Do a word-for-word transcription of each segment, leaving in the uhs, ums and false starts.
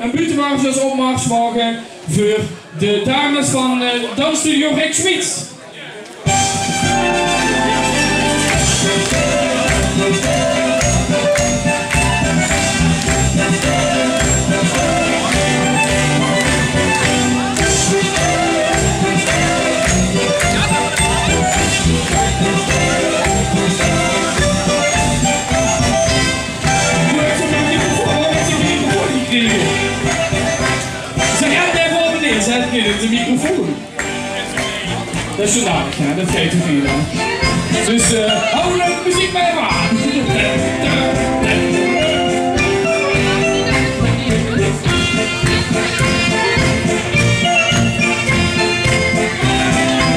Ein buuttemars es opmars moge veur de dames van, eh, dansstudio Rick Schmits. Ze hebben daarvoor meneer, zet je de microfoon. Dat is zodanig, hè? Dat geit toch neet, hè? Dus, eh, hou leuk meziek mer aan.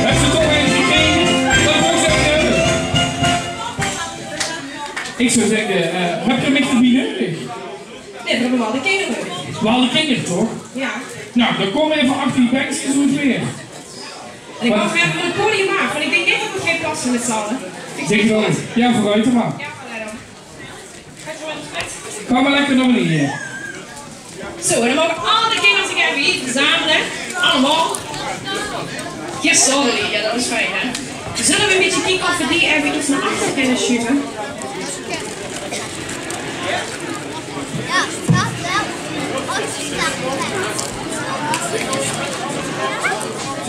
Höbs se toch ein gekrege? Dat wou ik zeggen. Ik zou zeggen, eh, heb je mich d'rbie neudig? Nae, v'r höbbe waal de kinger neudig. Waal de kinger, toch? Jao. Nou, dan kom effe achter die benkskes oet weer. En ich wou effe ein podium make, want ich dink neet det v'r gaon passe mit z'n alle. Dink ich waal. Jao, veuroet dan mer. Jao, veuroet dan. Gaon v'r lekker nao beneje. Zo, en dan moge alle kinger zich effe hie verzamele. Allemaol. Yes, sorry. Jao, det is fijn, hè? Zölle v'r ein bietje kieke of v'r die effe get nao achter kinne sjuve?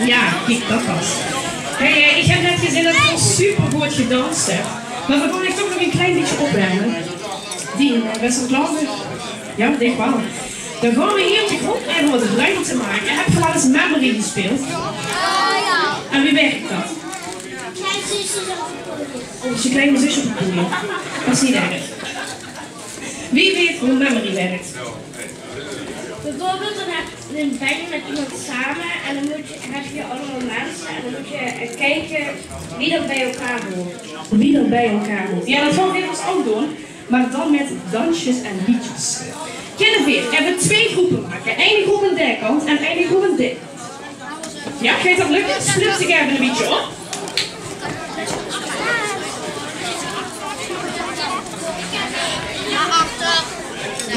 Jao, kiek, det waas. Hey, eh, ich höb net gezeen det geer supergood gedans höbt. Mer v'r gaon toch nog ein klein bietje opwerme. Die, eh, bès se klaor veur? Jao, ich dink waal. Dan gaon v'r hie op de grónd effe get ruumte make. Höb geer waal ins Memory gespeeld? En wie wirk det? Klein zusje op het podium. Oh, is je kleine zusje op het podium? Det is neet erg. Wie weit wie Memory wirk? Bijvoorbeeld, dan heb, dan ben je met iemand samen en dan moet je, heb je allemaal mensen en dan moet je, eh, kijken wie dat bij elkaar hoort. Wie dat bij elkaar hoort. Jao, det gaon v'r effe ouch doon, mer dan mit dansjes en leedjes. Kinne veer effe twee gróppe make? Eine gróp aan dae kant en eine gróp aan dae kant. Jao, geit det lukke? Splits dich effe ein bietje op.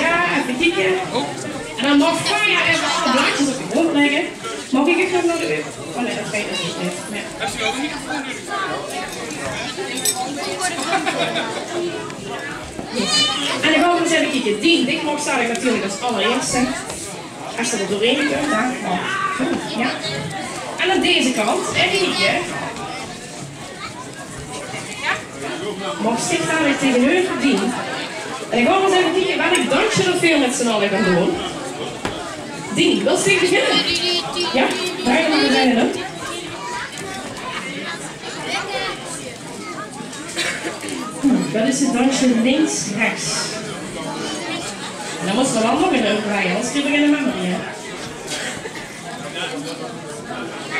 Jao, effe kieke. En dan maag Kaya effe alle blaadjes op de grónd lègke. Maag ich effe nao de... Oh nae, det geit neet. Nae. En dan gaon v'r ins effe kieke. Dien, dich maags dalik natuurlik es allerierste. Es se d'r doorhaer kums, dan. Jao. En aan deze kant, effe kieke. Maags dich dalik taengeneuver Dien. En dan gaon v'r ins effe kieke welk dansje det veer mit z'n alle gaon doon. Dien, wils dich beginne? Jao, dao gaon v'r beginne, hè? Hm, det is het dansje links, rechts. En dan mós se waal nog ein leuk drejje, anders kriege v'r gein Memory, hè?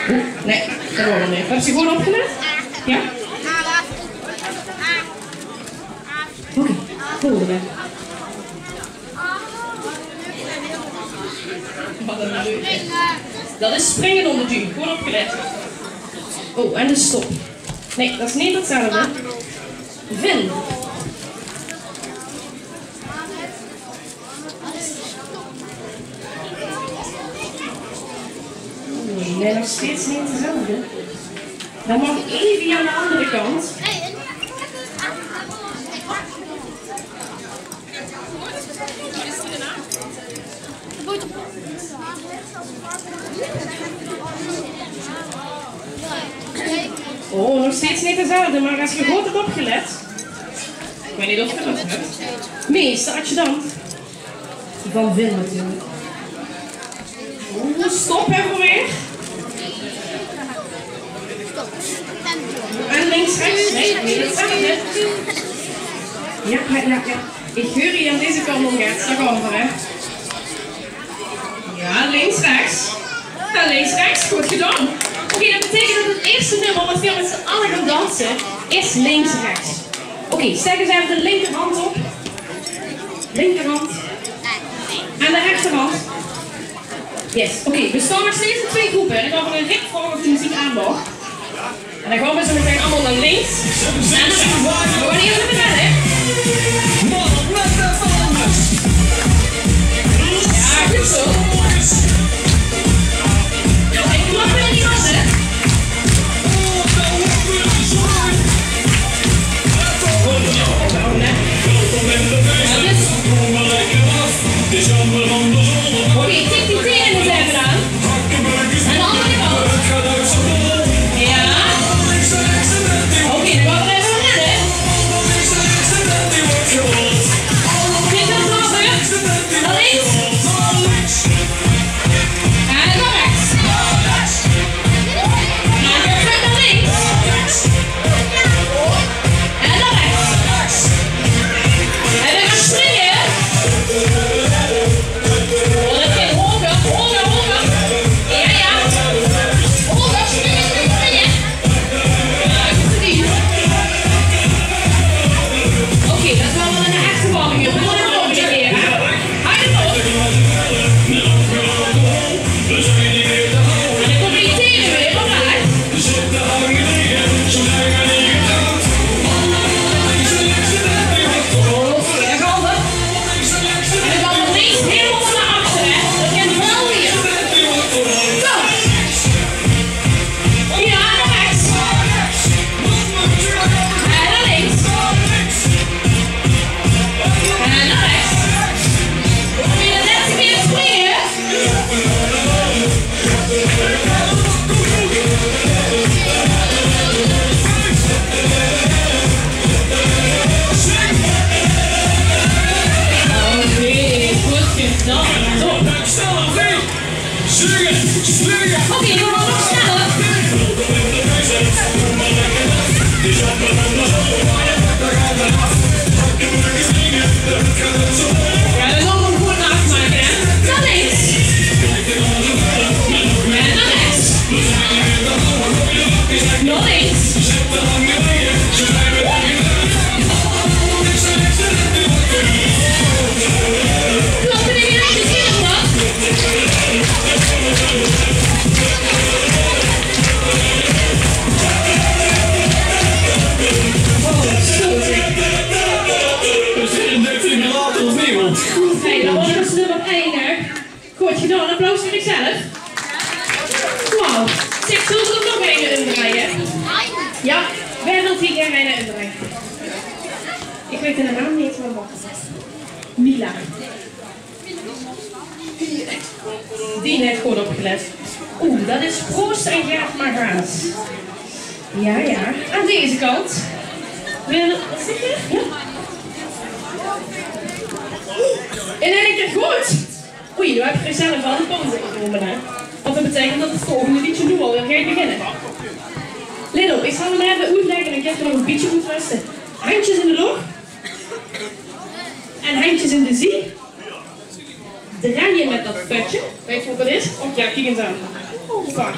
Oeh, nae, det waor 't neet. Höbs se good opgelet? Jao? Oké, volgende. Waat ein leuk. Det is springe óm de duum. Good opgelet. Oh, en de stop. Nae, det is neet hetzelfde. Vin. Oeh, nae, nog steeds neet dezelfde. Dan maag Evie aan de andere kant. Oh, nog steeds neet dezelfde, mer es geer good höb opgelet. Ich weit neet of geer det höb. Meester, adjudant. Van Vin natuurlik. Oeh, stop, hè, veur weer. En links, rechts. Nae, nae, det zag ich net. Jao, jao, jao, jao. Ich heur hie aan deze kant al get. Dao gaon v'r, hè. Jao, links, rechts. Jao, links, rechts. Good gedaon. Oké, det beteikent det het ierste nummer waat veer mit z'n alle gaon danse is links, rechts. Oké, steek ins effe de linkerhand op. Linkerhand. En de rechterhand. Yes, oké. Veer staon nog steeds in twee gróppe. En dan gaon v'r ein ritme vraoge of de meziek aan maag. En dan gaon v'r zo metein allemaol nao links. En dan gaon v'r hie nao binne, hè? Jao, good Zo. Ik klop er niet los, hè? Oké, tik die tenen eens even aan. Aan de andere kant. Ja. Oké, dan gaan we even redden. Dit is wel weer. Naar links. En dan rechts. En weer terug naar links. En dan rechts. En we gaan springen. Oh, dat ging hoger, hoger, hoger. Ja, ja. Hoger, springen, springen, springen. Ja, goed gedaan. Oké, dat is wel een echte warming-up. Nog een keer, hè? Harder op. En dan komt die tenen weer omlaag. En dan gaat het links helemaal naar achteren, hè. Dat kan wel weer. Kom. Ja, naar rechts. En naar links. En naar rechts. Probeer de laatste keer te springen. Oké, goed gedaan. Top. Oké, dan gaan we nog sneller. Ja, dan gaan we hem gewoon afmaken, hè. Naar links. En naar rechts. Nog eens. Klopt er niet uit de film, man? Oh, zo zeg. We zitten net in de later wereld. Hey, dat was dus nummer één, hè? Goed gedaan, applaus voor zichzelf. Wauw. Zeg, zult er nog een indraaien? Ja, wij willen hier gerne een indraaien. Ik weet de naam niet, maar wacht. Mila. Die, die heeft goed opgelet. Oeh, dat is Proost en Geert Magaas. Ja, ja. Aan deze kant. Wil, wat zeg je? Ja. In één keer goed. Oei, dan heb ik er zelf al de kans in genomen, hè. Want dat betekent dat het volgende liedje nu alweer gaat beginnen. Let op, ik zal hem even uitleggen en ik heb er nog een beetje goed vasten. Handjes in de lucht. En handjes in de zie. Draaien met dat petje. Weet je wat dat is? Och ja, kijk eens aan. Hoppa.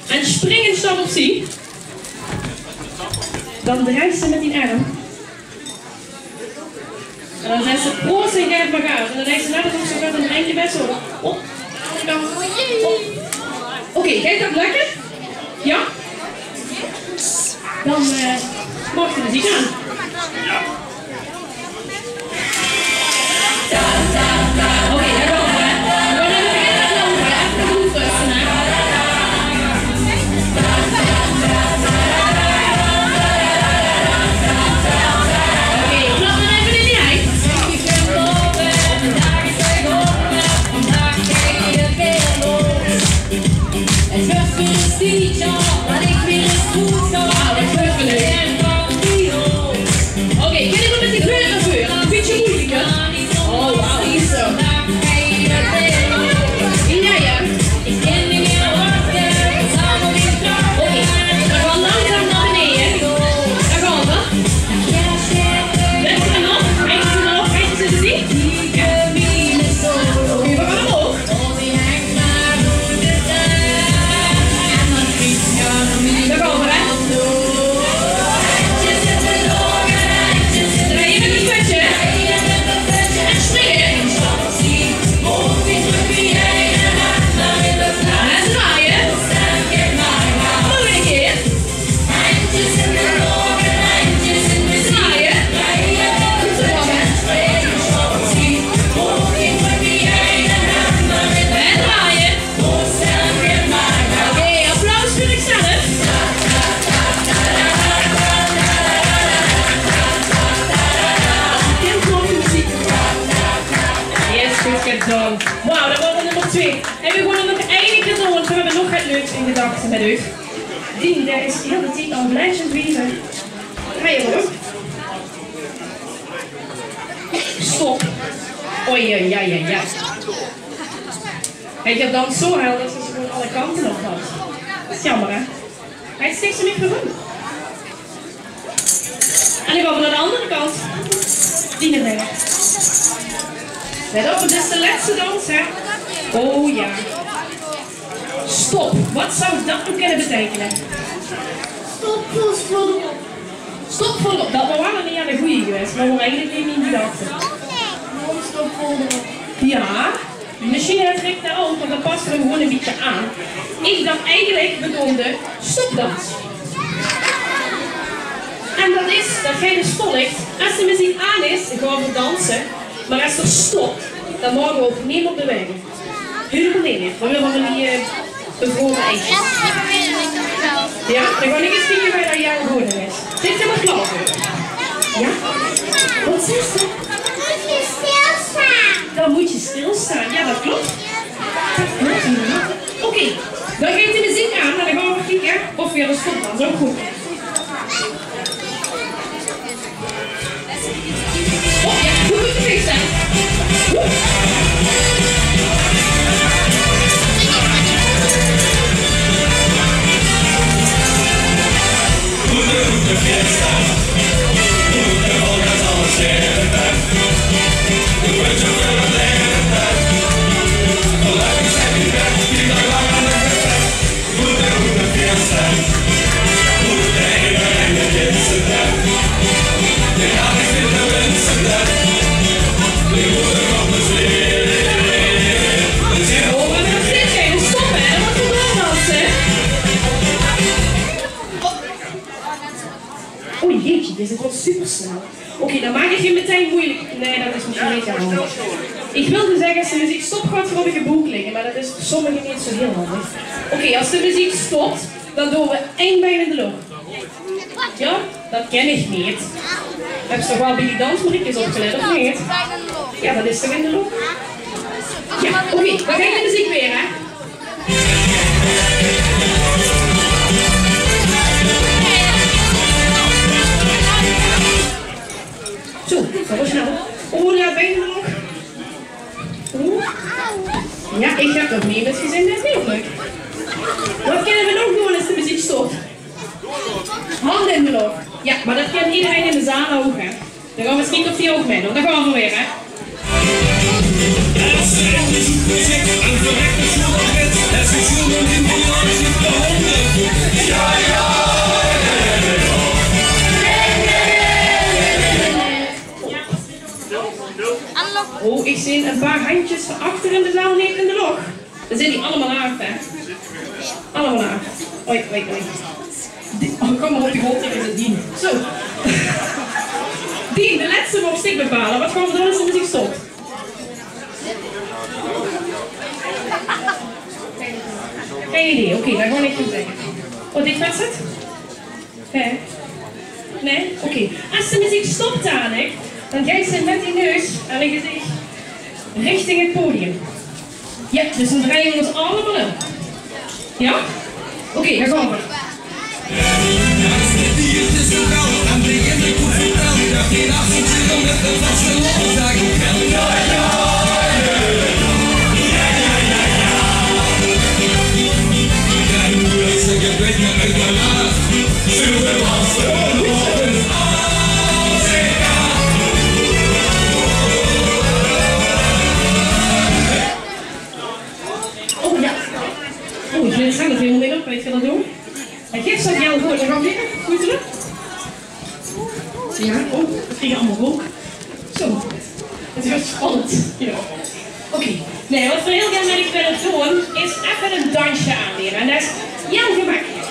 En springen stap opzij. Dan draait ze met die arm. En dan zegt ze: "Proost en Geert Magaas." En dan denkt ze: "Nou, dat is zo vet een eindje best wel." Hop. Hop. Oké, gaat dat lukken? Ja? Dan eh mag de muziek aan. Oké, daar komen we. We gaan even beginnen met lopen, hè. Even goed rusten, hè. Oké, klap maar even in die hei. Het werd weer eens dit jaar, maar ik wil eens goed gaan. Ah, dat is leuk, leuk. Oké, ik ben even met die veur naar veur. Een beetje moeilijker. Oh, wauw, hier zo. Ja, ja. Ik ken niet meer wat ik zeg. Oké, we gaan langzaam naar beneden. Daar gaan we. Best wel nog. Eentje nog. Eentje te zien. Ja. Oké, we gaan omhoog. En we gaon 't nog eine kier doon, want we höbbe nog get leuks in gedachte mit uch. Dien, dae is hiel de tied aan 't blesje blieve. Hei, hoor. Stop. Oei, ja, ja, ja. Hae geit dan zo hel det ze ze gewoon alle kante op geit. Det is jaomer, hè? Hae stikt ze neet veur hun. En dan gaon we nao de anger kant. Die neet mier. Let op, dit is de lètste dans, hè? O ja. Stop. Waat zou det noe kinne beteikene? Stop veur de kop. Stop veur de kop. Det waas waal ein hiel gooj gewaes, mer waat eigelik neet in die dachte. Stop veur de kop. Ja. Mesjien haet Rick det ouch, want det pas 'm gewoon ein bietje aan. Ich dach eigelik bedoelde stopdans. En det is, det geit es volg. Es de meziek aan is, gaon v'r danse. Mer es 'r stop, dan moge v'r ouch neet mier bewaege. Hielemaol neet. Dan wille v'r van die, eh, bevroren ijsjes. Ja, dan gaon ich ens kieke wae det Jan gewónne haet. Zit geer d'r klaor veur? Ja? Waat zaes se? Dan mót se stilstaon. Dan mót se stilstaon. Ja, det klop. Det klop, ja. Oké, dan geit de meziek aan en dan gaon v'r kieke of v'r de stopdans ouch good. Oh ja, good op de fiets, hè. Woe. Oh, jeetje, dit is waal supersnel. Oké, dan maak ich 't metein meujelik. Nae, det is mesjien neet handig. Ich wilde zègke, es de meziek stop, gaon v'r op de boek ligke, mer det is veur sommige minse neet zo hiel handig. Oké, es de meziek stop, dan doon v'r ein bein in de loch. Ja, det kin ich neet. Höbs se waal bie die dansmariekes opgelet, of neet? Ja, det is toch in de loch? Ja, oké, dan geit de meziek weer, hè? Zo, det waas snel. Oh, laot wèt nog. Oeh. Ja, ich höb nog nemes gezeen dae 't neet lök. Waat kinne v'r nog doon es de meziek stop? Hande in de loch. Ja, mer det kin ederein in de zaal ouch, hè. Dan gaon v'r ens kieke of die ouch mitdoon. Dan gaon v'r weer, hè. Oh, ich zeen ein paar hendjes achter in de zaal, neet in de loch. Dan zeen die allemaol aaf, hè? Allemaol aaf. Oei, oei, oei. Die, oh, kóm mer op, die hol, ich zeen 't neet. Zo. Dien, de lètste maag dich bepaole. Waat gaon v'r doon es de meziek stop? Gein idee. Oké, dan gaon ich 't zègke. Oh, dit waas 't? Hè? Nae? Oké. Es de meziek stop, Tanik, dan geis se mit dien neus en dien gezich richting 't podium. Ja, dus dan drejje v'r ós allemaol óm. Ja? Oké, dan gaon v'r. Oh ja. Oh, ich weit zelf hielemaol neet op, weit geer det ouch? En gif zat Jan good, dan gaon v'r weer. Good zo. Ja, oh, det kriege v'r allemaol good. Zo. 't Waert spannend. Ja. Oké. Nae, waat v'r hiel gaer mit uch wille doon, is effe ein dansje aanliere. En det is hiel gemakkelik.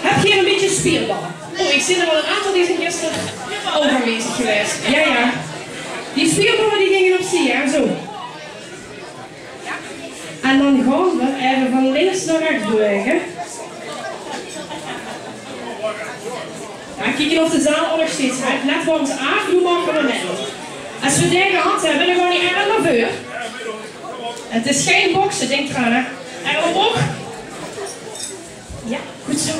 Höb geer ein bietje spieëlbal? Oh, ich zeen d'r waal ein aantal die zeen gister ouch aanwezig gewaes. Ja, ja. Die spieëlballe die ginge opzie, ja, zo. En dan gaon v'r effe van links nao rechs bewege. Ja, kieke of de zaal ouch nog steeds haet. Let waal ens aaf, noe mage v'r mitdoon. Es v'r dae gehad höbbe, dan gaon v'r effe nao veur. Het is gein bokse, dink draan, hè. En omhoog. Ja, good zo.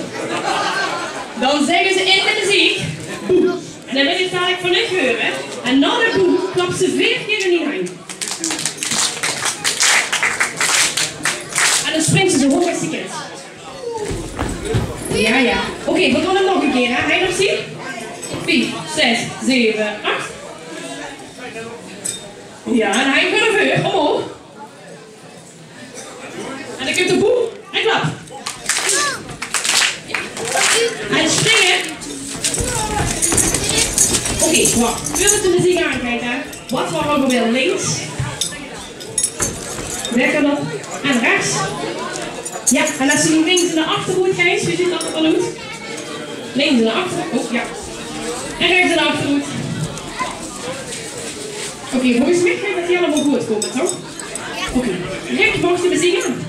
Dan zègke ze in de meziek: boe. En dan wil ich dalik van uch heure. En nao de boe klaps se veer kier in dien henj. En dan springste zo hoog es se kins. Ja, ja. Oké, veer doon 't nog ein kier, hè. Henj opzie. Vief, zes, zeve, ach. Ja, en henj nao veur, omhoog. En dan kump de boe en klap. En springe. Oké, waat. Veurdet de meziek aangeit, hè. Waat waor ouch alweer links? Lekker nog. En rechs. Ja, en es se noe links in de achteroet geis, wie zuut det d'r dan oet? Links in de achteroet. Oh, ja. En rechs in de achteroet. Oké, volges mich geit det hielemaol good kómme, toch? Oké. Rick, maag de meziek aan?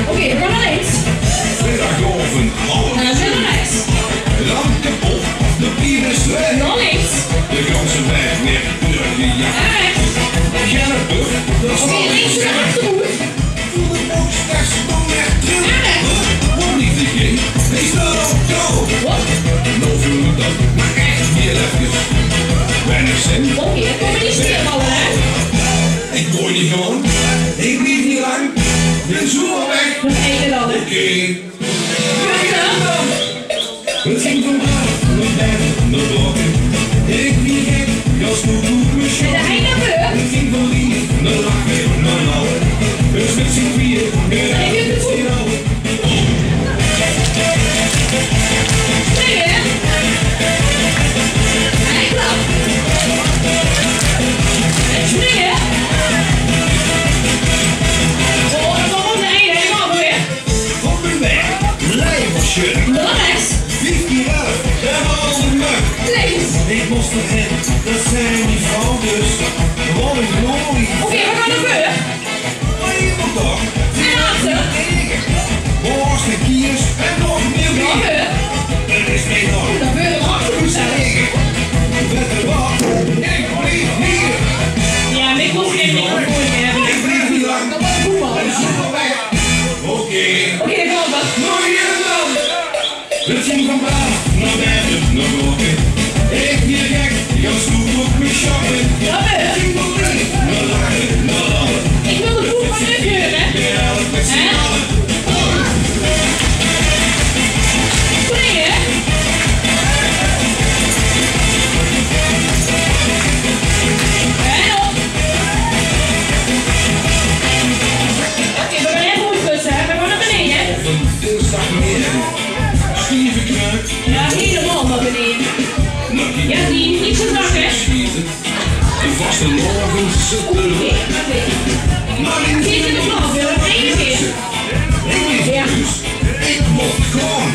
Oké, veer gaon nao links. Vrijdagavond, half nao rechs. Lamp kapot, de pier is weg. Nao links. De ganse weg weer doorgejaagd. Nao rechs. Geine bug, det is... Oké, links nao achteroet. Voel de box, det is nog mier tril. Nao rechs. Huh? Woor ich de gek? Is det ouch zo? Waat? Noe veul ich det, mer ech hiel efkes. Weinig zin. Oké, dan kómme die spierballe, hè? Ich gooi neet aan. Ich blief neet lang. Bin zo waal weg. Nog eine dan, hè? Oké. Het ging van braaf nao bèd nao boven. Ich blief gek, ja, stoet oet mien sjoen. Het ging van lief nao lache nao lal. Dus mit z'n twieë in de finale. Springe. Hij klapt. En springe. Oh, dan komt er een, hè, die mag weer. Van mien weg, lijf of schudden. Nog eens. Vief kier elf, en al de mug. Links. Ich mós d'r hin, det zeen die vrouwkes. Waat ein glorie. Oké, veer gaon nao veur. Mer ich mót toch. En achter. Boors de kiers en nog mier bier. Nao veur. Het is neet nog. Nao veur, achter mót zeen. Wèt geer waat? Ich blief hie. Ja, ich mót gein microfoon mier höbbe. Ich blief hie lang. Oké. Oké, dan gaon v'r. Nog ein dan. Het ging van braaf nao bèd nao boven. Ich blief gek, ja, stoet oet mien sjoen. Ja, hè. Het ging van lief nao lache nao lal. Ich wil de boel van uch heure, hè? Weer elk mit z'n allen. Springe. En op. Oké, veer gaon effe good kusse, hè? Veer gaon nao beneje, hè? Op ein dinsdagmiddig. Stieve kneuk. Ja, hielemaol nao beneje. Ja, die, die zit nog, hè? De vastelaovend zit d'r. Oké, oké. Zit in de vlag, hè? Nog eine kier. Ja. Ich mót gaon.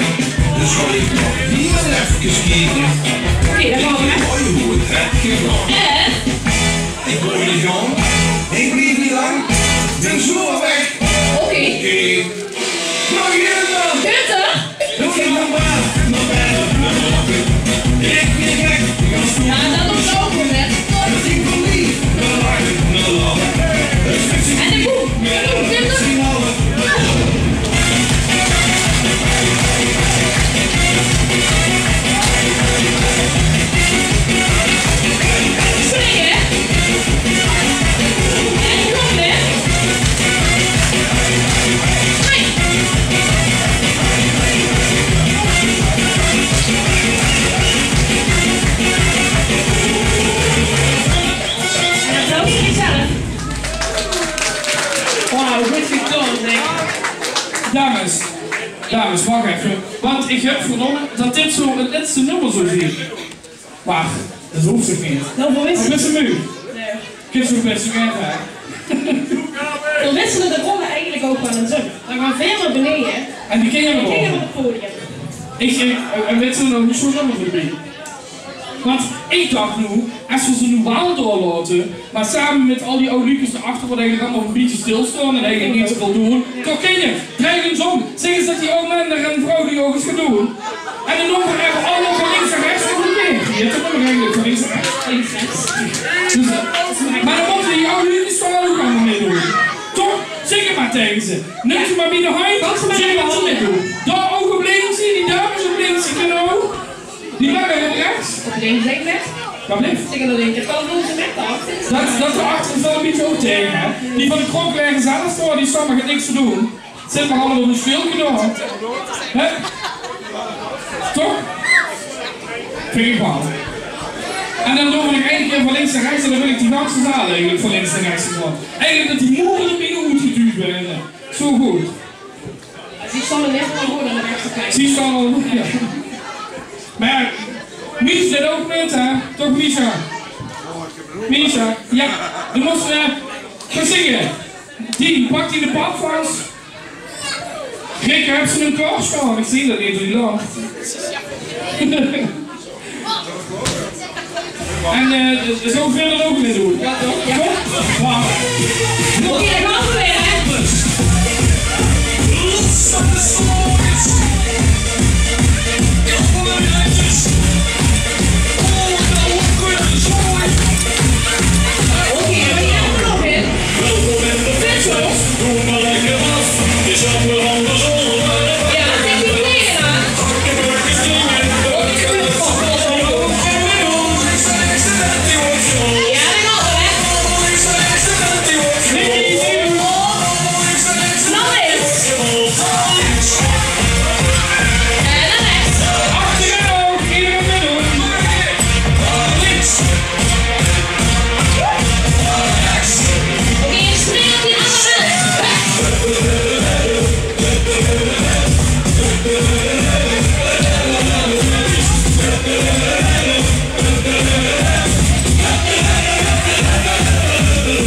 Dus gaon ich nog hiel efkes kieke. Oké, dan gaon v'r. Wie het gegaon. En? Ich wil neet gaon. Ich blief neet lang. Bin zo weg. Oké. Oké. Nog ein dan. Gutte. Nog ein dan. Ich bin gek. Ja, det is ouch good, hè. En de boe. Wauw, good gedaon, zeg. Dames, dames, wach effe. Want ich höb vernómme det dit zo 't lètste nómmer zou zeen. Mer det hoof toch neet? Veer zeen meug. Nae. Kins se bès weer, hè? Veer wissele de rolle eigelik ouch waal ins um. Dan gaon veer nao beneje. En die kinjer op 't podium. Ich, ich, en wèt geer nog neet zo'n nómmer veurbie? Want ich dach noe, es v'r ze noe waal doorlaote, mer same mit al die aw luuj dao achter, waat eigelik allemaol e bietje stilstaon en eigelik neet zoväöl doon, toch kinjer, drej ins um. Zèk ins det die aw man dao ein vrouw die ouch ins gaon doon. En dan doon v'r effe allemaol van links nao rechs. Oké, hie höbbe v'r eigelik van links nao rechs. Links, rechs. Dus, eh, Numme ze mer bie de handj, zeen wat ze mitdoon. Dao ouch op links, die dames op links, die kinne ouch. Die lange op rechts. Op links, zeg mer. Wat blief? Zeg, aan de linkerkant doen ze mit, toch? Dat, dat dao achter is waal e bietje ouch taenge, hè. Die van de Krok lègke zelf veur, die staon mer niks te doen. Zit mer allemaol op e stöölke dao. Hè? Toch? Vinj ich waal. En dan doon v'r nog eine kier van links nao rechts en dan wil ich die ganse zaal eigelik van links nao rechts gaon. Eigelik det die moere d'r bienao oetgeduujd waere. Zo good. Zie staon al, jao. Mer Mies deit ouch mit, hè? Toch, Misha? Misha, jao. Doe mós, eh, gaon zinge. Die, pak die de pap vas. Rick, höbs se 'm klaorstaon? Ich zeen det neet, die lamp. En, eh, d'r zów wiejer ouch in doon. Jao, toch? Jao. Jao. Oké, dan gaon v'r weer, hè? Oké, dan gaon v'r weer. Welkom in de Vissels. Doe maar lekker af. Je zat weer anders op. Ja, dat heb ik tegen haar. Ja, dat kan wel, hè. Nog eens. En dan rechts. Achterover, hier in de middel. Links.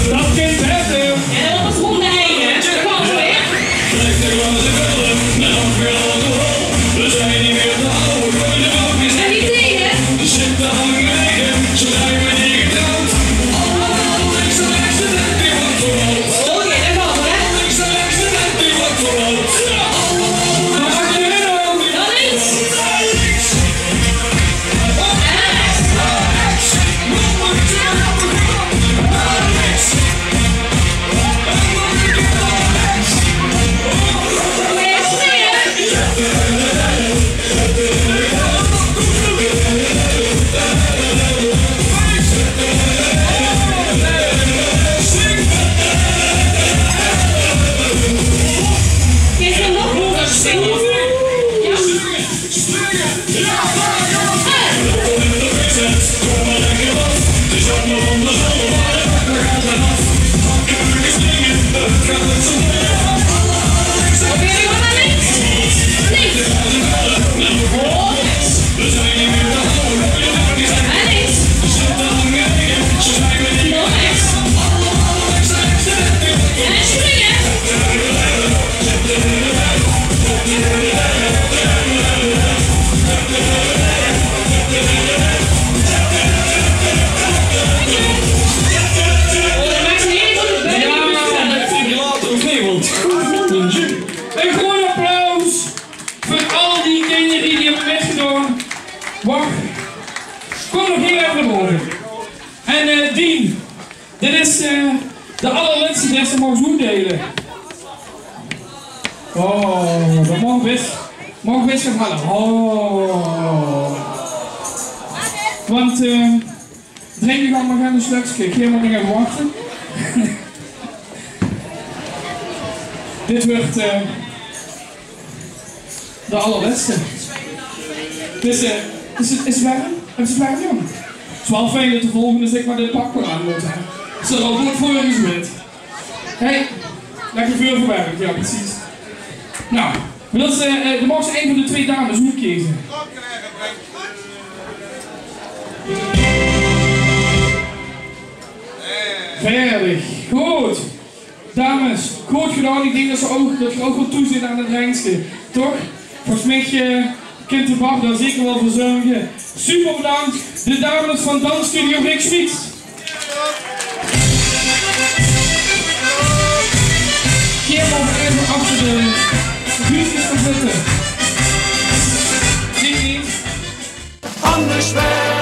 Dat kint beter. En dan op 't ronde ei, hè? Dat kan weer. Leg de glazen vullen met alcohol. We zijn niet meer te houden, gooi de bak eens. En niet tegen. Zit te hangen, ze zijn me niet getrouwd. Allemaal links en rechts, het lijkt weer wat voor ons. Oké, dat kan weer, hè? Links en rechts, het lijkt weer wat voor ons. Allemaal links en rechts. Dan links. Ein groot applaus veur al die kinjer die höbbe mitgedaon. Wach, kóm nog hiel effe nao bove. En, eh, Dien, dit is, eh, de allerlètste, deze maag se oetdeile. Oh, det maag bès, maag bès gaon haole. Oh. Want, eh, drink ich allemaol gein slökske. Ich mót nog effe wachte. Dit wuuert, eh, De allerlètste. Het is, eh, is het, is het werm? Is het werm, jóng? Het is waal fijn det de volgende, zeg maar, dit pak waal aan mót, hè. Is d'r al good veur gezörg. Hey, lekker veur verwerkt, ja, precies. Nou, wils se, eh, dan maags se ein van de twee dames oetkeze. Vaerdig. Good. Dames, good gedaon. Ich dink det se ouch, det geer ouch good toezit aan 't drengske. Toch? Volges mich, eh, kint de Bart dao zeker waal veur zörge. Super bedank. De dames van dansstudio Rick Schmits. Geer moogt effe achter de buusjes gaon zitte. Zit neet. Anders wel.